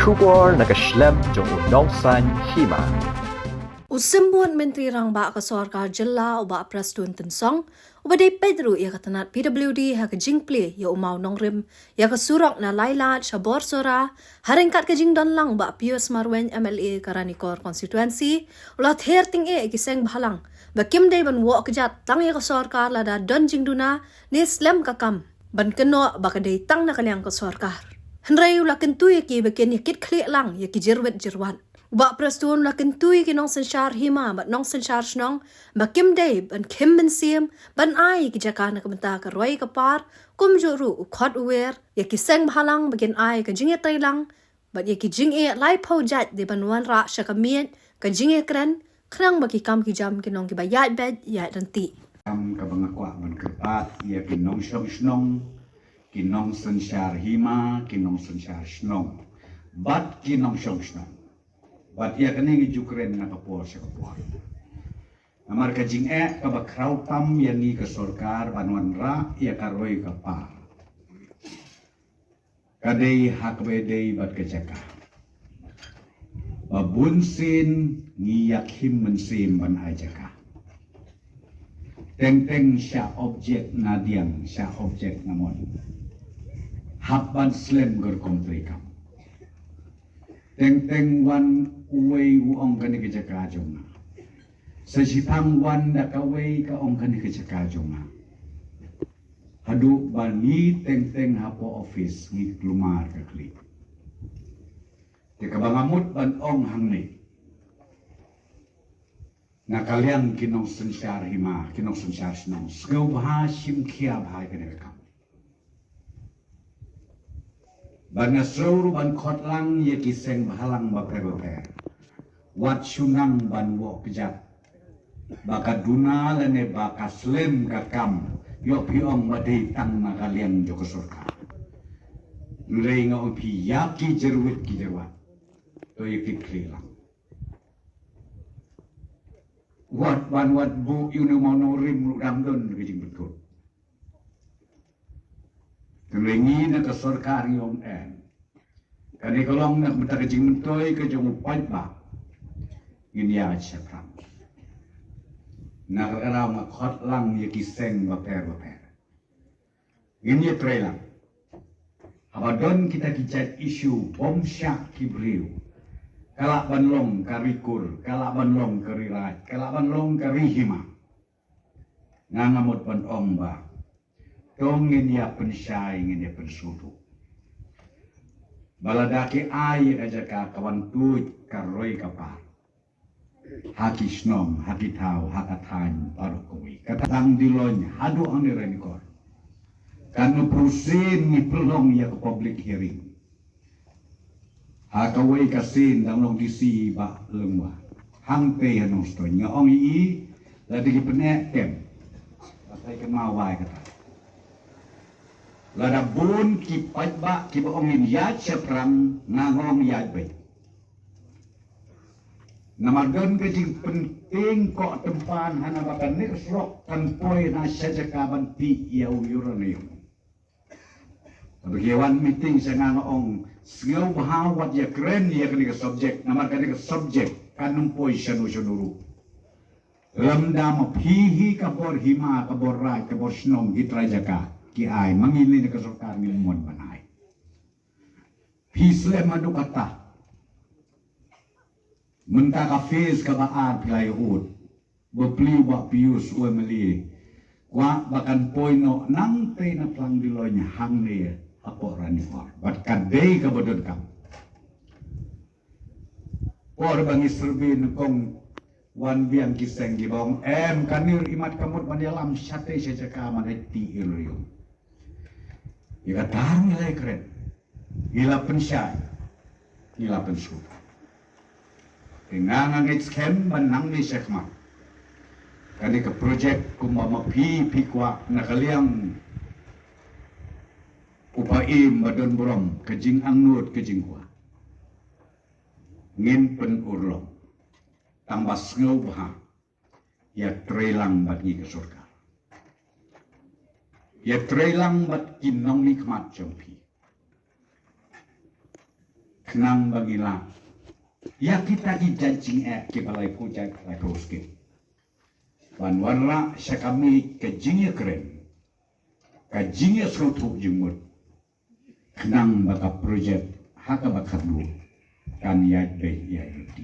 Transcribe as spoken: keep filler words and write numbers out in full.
Khubor na ka shlem jong u nongsan hima. U Symbud Myntri Rangbah ka Sorkar Jylla u Bah Prestone Tynsong, uba dei peit ruh ïa ka tnat P W D ha ka jingplie ïa u mawnongrim ïa ka surok na Lailad sha Borsora, ha ryngkat ka jingdon lang u Bah Pius Marwein M L A ka Ranikor Constituency, u la ther tyngeh ïa ki seng bhalang ba kim dei ban woh kjat tang ïa ka sorkar lada don jingduna ne slem ka kam ban kynnoh ba ka dei tang na ka liang ka sorkar. Hynrei u la kyntu ïa ki ba kin ïa kit khlieh lang ïa ki jyrwit jyrwat. U Bah Prestone u la kyntu ïa ki nongsynshar hima bad nongsynshar shnong ba kim dei ban khim mynsiem ban ai ïa ki jaka na ka bynta ka roi ka par, kumjuh ruh u khot u wer ïa ki seng bhalang ba kin ai ka jingïatreilang bad ïa ki jingeh laiphew jait dei ban wanrah sha ka miej ka jingïakren, khnang ba ki kam ki jam kin long kiba ïaid beit ïaid ryntih. Kam kaba nga kwah ban kyrpad ïa ki nongshong shnong, ki nongsynshar hima, ki nongsynshar shnong bad ki nongshong shnong. Bad ïa kane ngi ju kren na ka por sha ka por. Namar ka jingeh kaba khraw tam ïa ngi ka sorkar ban wanrah ïa ka roi ka par, ka dei ha kaba dei bad ka jaka. Ba bun sien ngi ïa khim mynsiem ban ai jaka. Teng teng sha objek na diang, sha objek na mon, hap ban slem ka rukom treikam. Teng teng wan uwei u ong kane ka jaka jong nga. Sa shipang wan da kawei ka ong kane ka jaka jong nga. Haduh ba ngi teng teng hapoh office ngi kulmar ka khlieh. Te kaba nga mut ban ong hangne, na ka liang ki nongsynshar hima, ki nongsynshar shnong, sngewbha shim khia bha ïa kane ka kam. Ban nga sngewbha ban khot lang ïa ki seng bhalang bapher bapher. Wat shu nang ban woh kjat ba ka duna lane ba ka slem ka kam, ïoh phi ong ba dei tang na ka liang jong ka sorkar. Hynrei nga ong phi ïa ki jyrwit ki jyrwat, to ïa ki khlieh lang. Wat ban wat buh ïa u mawnongrim ruh dang don ka jingpyntut. Te ngi na ka sorkar ngi ong em, kane ka long na ka bynta ka jingmyntoi ka jong u paidbah. Ngin ïa shaphrang. Na ka daw nga khot lang ïa ki seng bapher bapher. Ngin ïa trei lang. Haba don kita ki jait issue bym shah ki briew, ka lah ban long ka ri kur, ka lah ban long ka ri raid, ka lah ban long ka ri hima. Nga nga mut ban ong ba to ngin ïa pynshai, ngin ïa pynsngewthuh ba lada ki ai ïa ka jaka ka wan tuid ka roi ka par ha ki shnong, ha ki thaw, ha ka thaiñ baroh kawei, ka tang Diloin haduh hangne Ranikor, kan ym pyrshah ngi pynlong ïa ka public hearing. Ha kawei ka sien dang long D C Bah Lyngwa hangtei ha Nongstoiñ, nga ong i, lada ki pyneh kem, lada ki kynmaw wai kata. Lada bun ki paidbah kiba ong ngin ïaid shaphrang, nga ong ïaid beit. Namar don ka jingpyntieng koh tympan hana ba kane ka surok kan poi na sha jaka ban tih ïa u uranium. Haba ki wan meeting sha nga nga ong sngewbha wat ïa kren ïa kane ka subject, namar kane ka subject kan ym poi shano shano ruh. Lymda ma phi hi ka bor hima, ka bor raid, ka bor shnong, ki trai jaka ki ai, ma ngi ne ka sorkar ngim mon ban ai. Phi slem haduh katta. Mynta ka phase kaba ar phi la ïoh ud. Bapli Bah Pius u M L A, kwah ba kan poi noh nangtei na Plang Diloin hangne hapoh Ranikor. Bad ka dei kaba donkam. Por ba ngi survey nyngkong wan biang ki seng kiba ong em, kane ruh imat ka mut ban ïalam shatei sha jaka ban ai tih ïa u uranium. Ïa kata ruh ngi la kren, ngi la pynshai, ngi la pynsngewthuh. Te nga nga ngeit skhem ba nangne shakhmat kane ka project kumba ma phi phi kwah na ka liang u paidbah ba don burom, ka jingangnud ka jingkwah, ngin pynurlong. Tang ba sngewbha ïa trei lang bad ngi ka sorkar, ïa trei lang bad ki nongmihkhmat jong phi. Khnang ba ngi lah ïa kita ki jait jingeh kiba laiphew jait laiphew skhem ban wanrah sha ka miej ka jingïakren, ka jingïasngewthuh jingmut, khnang ba ka projek ha kaba khatduh kan ïaid beit ïaid lynti.